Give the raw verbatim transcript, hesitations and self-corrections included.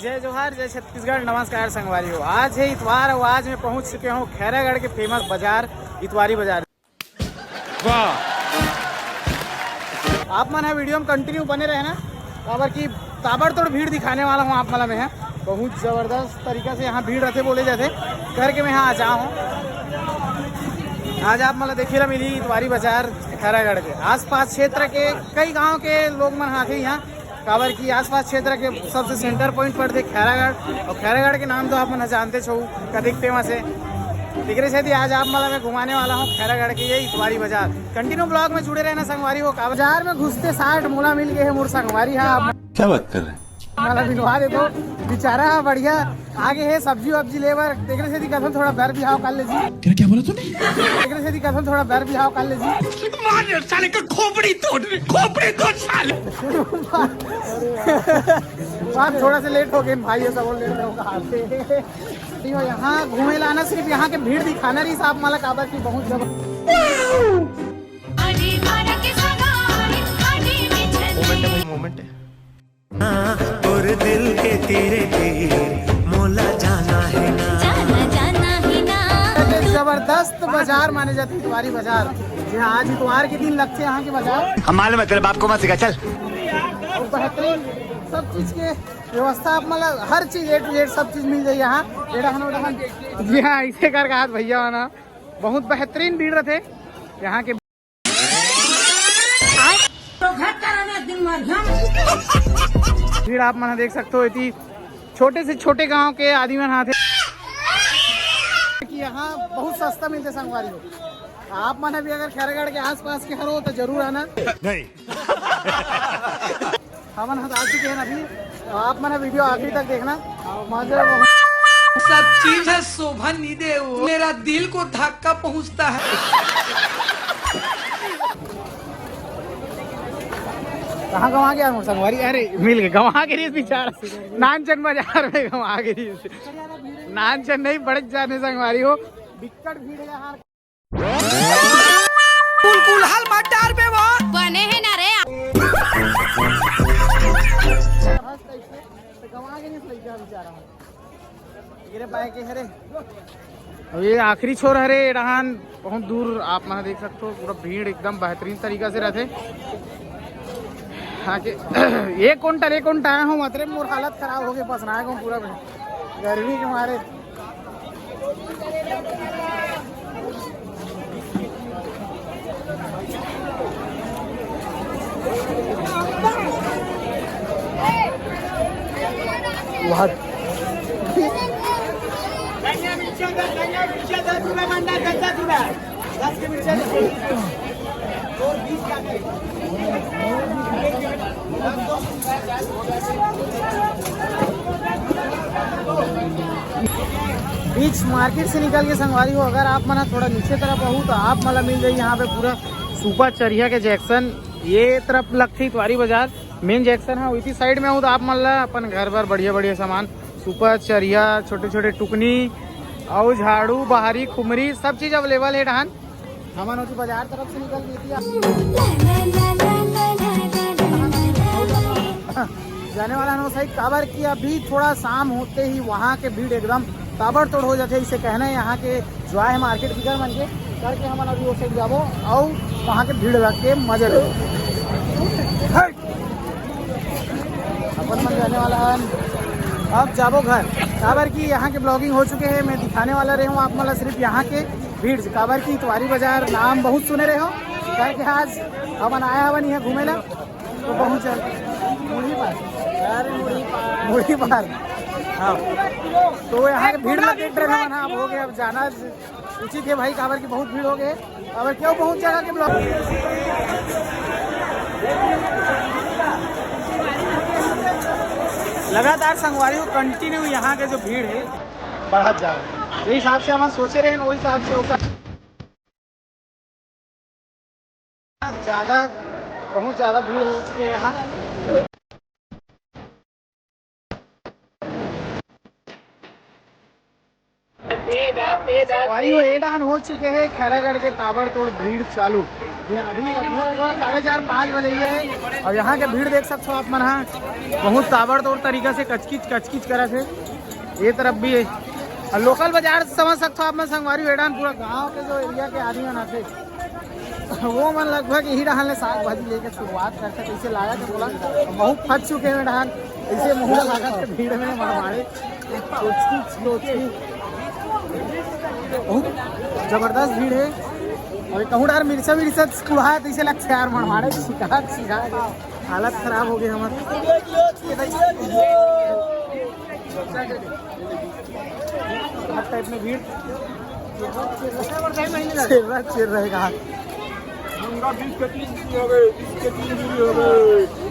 जय जोहार, जय छत्तीसगढ़, नमस्कार संगवारी हो। आज है इतवार और आज मैं पहुंच चुके हूँ खैरागढ़ के फेमस बाजार, इतवारी बाजार। वाह। आप मन ह वीडियो में कंटिन्यू बने रहे ना, काबर कि ताबड़तोड़ भीड़ दिखाने वाला हूँ आप मन ला मैं ह। बहुत जबरदस्त तरीका से यहाँ भीड़ रहते बोले जाते करके मैं यहाँ आ जाऊँ। आज आप मन ला देखे ला मिली इतवारी बाजार खैरागढ़ के आसपास क्षेत्र के कई गांव के लोग मन आथे यहाँ, काबर कि आसपास क्षेत्र के सबसे सेंटर पॉइंट पड़थे खैरागढ़, और खैरागढ़ के नाम तो आप मन जानते छो कतेक फेमस है। एकरे सेती आज आप मन ला मैं घुमाने वाला हूँ खैरागढ़ के ये इतवारी बाजार। कंटिन्यू ब्लॉग में जुड़े रहना संगवारी हो। का बाजार में घुसते साठ मोला मिल गए है मोर संगवारी। हाँ, क्या बात कर रहे हैं? मोला मिलवा दे तो बेचारा बढ़िया आगे है सब्जी वब्जी लेबर। एकरे सेती कथन थोड़ा बर बिहाव कर ले जी। क्या, क्या बोला तूने? एकरे सेती कथन थोड़ा बर बिहाव कर ले जी। मार साले का खोपड़ी तोड़, खोपड़ी तोड़ साले। बात थोड़ा सा लेट हो गई भाई, ऐसा बोल लेते हो कहाँ से। ठीक है, यहाँ घूमे लाना सिर्फ यहाँ के भीड़ दिखाना रही साहब, माला काबर की बहुत जबरदस्त। मोमेंट है भाई, मोमेंट है। और दिल के तेरे तीर मोला जाना है ना। जाना, जाना ही ना। जबरदस्त बाजार माने जाते इतवारी बाजार। जी हाँ, आज इतवार के दिन लगते हैं यहाँ के बाजार। हम मालूम है, तेरे बाप को मत सिखा, चल। और बेहतरीन सब चीज के व्यवस्था आप मतलब हर चीज A to Z सब चीज मिल जाए यहाँ। एड़ा हन, ओड़ा हन। जी हाँ, इसे कर कहा भैया आना बहुत बेहतरीन भीड़ रहते यहाँ के। भीड़ आप मन देख सकते हो इतनी छोटे से छोटे गांव के आदमी मन आथे कि यहाँ बहुत सस्ता मिलते संगवारी हो। आप मन भी अगर खैरागढ़ के आसपास के हरो तो जरूर आना। नहीं। हमन ह आ चुके हैं अभी, आप मन वीडियो आखिरी तक देखना। मजा बहुत सब चीज है शोभा नहीं दे, वो मेरा दिल को धक्का पहुंचता है। कहाँ गंवा गया मोर संगवारी? अरे मिल गए, गंवा के रहिस बेचारा। नानचन बाजार में गंवा के रहिस। नानचन नहीं, बड़े जाने संगवारी हो, बिकट भीड़ है यहाँ। कुल कुल हल मत डार बे वो। बने है ना रे। अब ये आखिरी छोर हरे, एड़ाहन बहुत दूर आप मन देख सकते हो, पूरा भीड़ एकदम बेहतरीन तरीका से रहते। हाँ के एक कुंटल, एक कुंटल आया हूँ, अतरे मोर हालत खराब हो गई, पसनाए को पूरा गर्मी के मारे। बीच मार्केट से निकल के संगवारी हो, अगर आप मन थोड़ा नीचे तरफ आहू तो आप मन ला मिल जाही यहाँ पे पूरा सुपा चरिया के जंक्शन, ये तरफ लगथे इतवारी बाजार मेन जंक्शन है। इसी साइड में आहू तो आप मन ला अपन घर बर बढ़िया बढ़िया सामान, सुपा चरिया, छोटे छोटे टुकनी, अउ झाड़ू, बहारी, खुमरी, सब चीज अवेलेबल है डहान। हमन ओती बाजार तरफ से निकल गई थी। जाने वाला हन ओ side, काबर कि अभी थोड़ा शाम होते ही वहाँ के भीड़ एकदम ताबड़तोड़ हो जाते। इसे कहना है यहाँ के जो है मार्केट फिकर मन के करके हमन अभी ओ side जाबो अउ वहाँ के भीड़ लग के मजे लेबो। हट। अपन मन जाने वाला हन, अब जाबो घर, काबर कि यहाँ के ब्लॉगिंग हो चुके हैं। मैं दिखाने वाला रहे हूँ आप मन ला सिर्फ यहाँ के भीड़, काबर कि इतवारी बाजार नाम बहुत सुने रहे हो, करके आज हमन आया हवन यहाँ घूमे ला, तो बहुत जल्द मुड़ी पार, अरे मुड़ी पार, मुड़ी पार, हाँ, तो यहाँ के भीड़ लगे ट्रेन हवन, हाँ, अब हो गया, अब जाना उचित है भाई, काबर की बहुत भीड़ हो गए। अब क्यों बहुत जगह के ब्लॉग लगातार संगवारी हो, कंटिन्यू यहाँ के जो भीड़ है बढ़त जा रहा है। जे हिसाब से हम सोचे रहे, वही हिसाब से ओकर ज्यादा, बहुत ज्यादा भीड़ हो चुके हैं यहाँ। भाई, वो एडान हो चुके हैं खैरागढ़ के ताबड़तोड़ भीड़ चालू। ये अभी लगभग साढ़े चार, पाँच बजे ही है। और यहाँ के भीड़ देख सकते हो आप मन, हाँ, बहुत ताबड़तोड़ तरीका से कचकिच कचकिच करा थे। ये तरफ भी है। और लोकल बाजार समझ सकते हो आप मन, संगवारी वेडान पूरा गांव के जो एरिया के आदमी मन आथे, वो मन लगभग यही डहान ले साग भाजी लेके शुरुआत करथे। कैसे लाया थे बोला, बहुत फंस चुके हैं डहान। ऐसे मुंह लगा के भीड़ में मरवाड़े। बहुत जबरदस्त भीड़ है। और कहूँ डार मिर्चा विर्चा कुढ़ा तैसे लगथे यार, मरवाड़े छिका छिका के हालत खराब हो गई हमार। हर टाइप में भीड़। चेर्रा चेर्रा रहेगा। बीस के तीन भी हो गए, बीस के तीन भी हो गए।